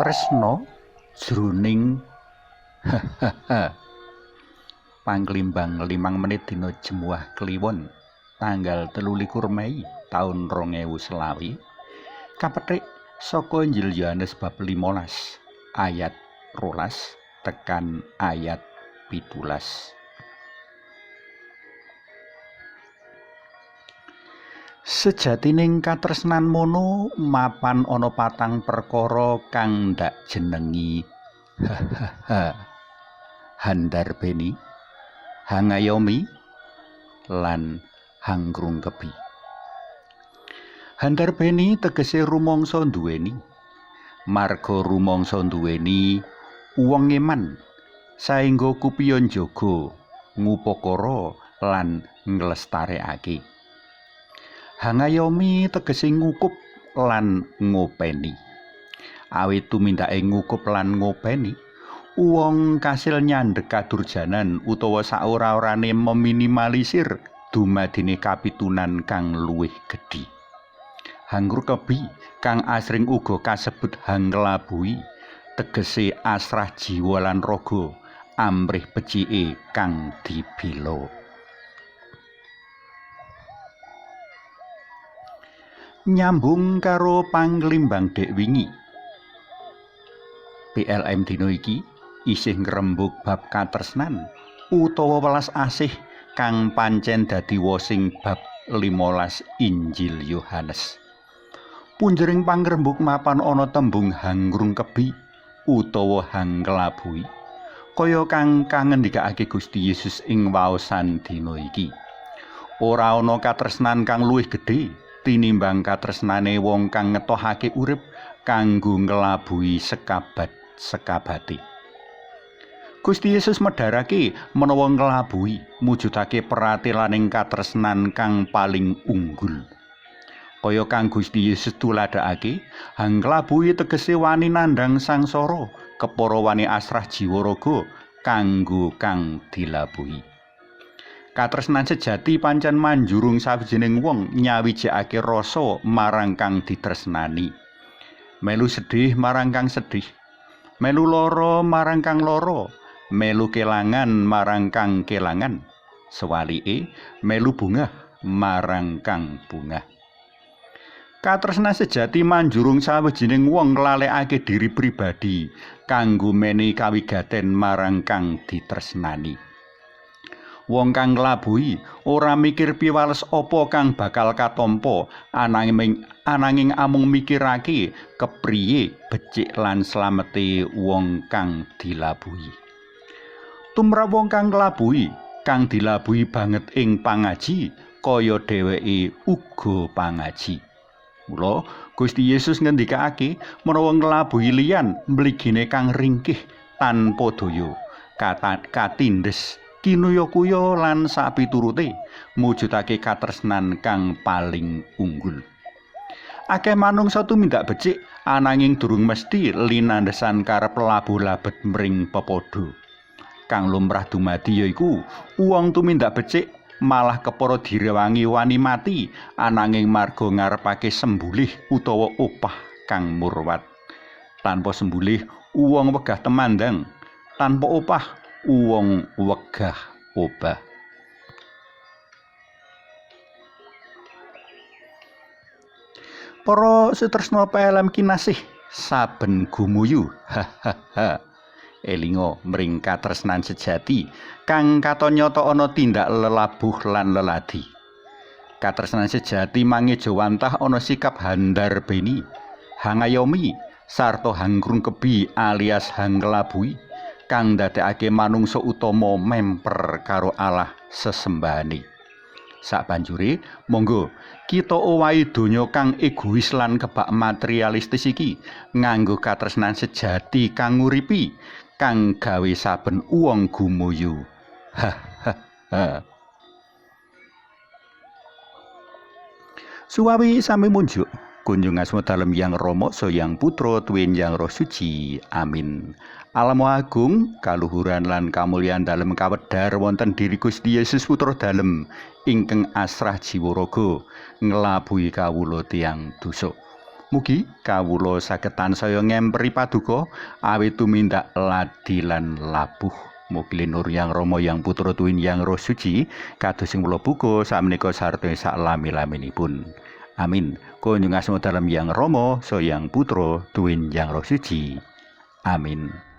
Tresna jroning Panglimbang 5 menit dina Jemuah Kliwon tanggal 23 Mei taun 2020 kapethik saka Injil Yohanes bab 15 ayat 12 tekan ayat 17. Sejatining katresnan mono mapan ana patang perkara kang ndak jenengi handarbeni, hangayomi, lan hangrungkebi. Handarbeni tegese rumangsa nduweni. Marga rumangsa nduweni wong eman saengga kupiya njaga, ngupakara lan nglestarekake. Hangayomi tegese ngukup lan ngopeni. Awit tumindake ngukup lan ngopeni, wong kasil nyandhek kadurjanan utawa saora-orane meminimalisir dumadine kapitunan kang luwih gedhi. Hangrungkebi kang asring uga kasebut hanglabuhi tegese asrah jiwa lan raga amrih becike kang dibela. Nyambung karo panglimbang dek wingi, PLM dina iki isih ngrembug bab katresnan utawa welas asih kang pancen dadi wosing bab 15 Injil Yohanes. Punjering pangrembug mapan ana tembung hangrungkebi utawa hanglabuhi kaya kang kangendikake Gusti Yesus ing waosan dina iki. Ora ana katresnan kang luwih gedhe tinimbang katresnane wong kang ngetohake urip kanggo nglabuhi sekabat-sekabate. Gusti Yesus medharake menawa nglabuhi mujudake peratelaning katresnan kang paling unggul. Kaya kang Gusti Yesus tuladhakake, hanglabuhi tegese wani nandhang sangsara, kepara wani asrah jiwa raga kanggo kang dilabuhi. Katresnan sejati pancen manjurung sawijining wong nyawijekake rasa marang kang ditresnani. Melu sedih marang kang sedih, melu lara marang kang lara, melu kelangan marang kang kelangan, sewalike melu bungah marang kang bungah. Katresnan sejati manjurung sawijining wong nglalekake diri pribadi kanggo menehi kawigaten marang kang ditresnani. Wong kang nglabuhi ora mikir piwales apa kang bakal katampa, ananging amung mikirake kepriye becik lan slamete wong kang dilabuhi. Tumrap wong kang nglabuhi, kang dilabuhi banget ing pangaji, kaya dheweke uga pangaji. Mula Gusti Yesus ngendikake menawa nglabuhi liyan mligine kang ringkih tanpa daya, katindes, kinuya-kuya lan sapiturute mujudake katresnan kang paling unggul. Akeh manungsa tumindak becik ananging durung mesti linandhesan karep labuh labet mring pepadha. Kang lumrah dumadi yaiku wong tumindak becik malah kepara direwangi wani mati ananging marga ngarepake sembulih utawa opah kang murwat. Tanpa sembulih wong wegah temandang, tanpa opah wong wegah obah. Para sutresna PLM kinasih saben gumuyu. Elinga mring katresnan sejati kang katon nyata ana tindak lelabuh lan leladi. Katresnan sejati mangejawantah ana sikap handarbeni, hangayomi, sarta hangrungkebi alias hanglabuhi kang ndadekake manungsa utama memper karo Allah sesembahane. Sabanjure, monggo kita owahi donya kang egois lan kebak materialistis iki nganggo katresnan sejati kang nguripi, kang gawe saben wong gumuyu. Suwawi sami munjuk. Kunjung asma dalem Yang Rama, Yang Putra, tuwin Yang Roh Suci. Amin. Alamo agung, kaluhuran lan kamulyan dalem kawedhar wonten diri Gusti Yesus Putra dalem ingkang asrah jiwa raga nglabuhi kawula tiyang dosa. Mugi kawula saged tansaya ngemperi paduka awit tumindak ladi lan labuh. Mugi linur yang Rama yang Putra tuwin yang Roh Suci kados sing kula buka sakmenika sarta sak lami-laminipun. Amin. Kunjung asma dalem yang Rama, so yang Putra tuwin yang Roh Suci. Amin.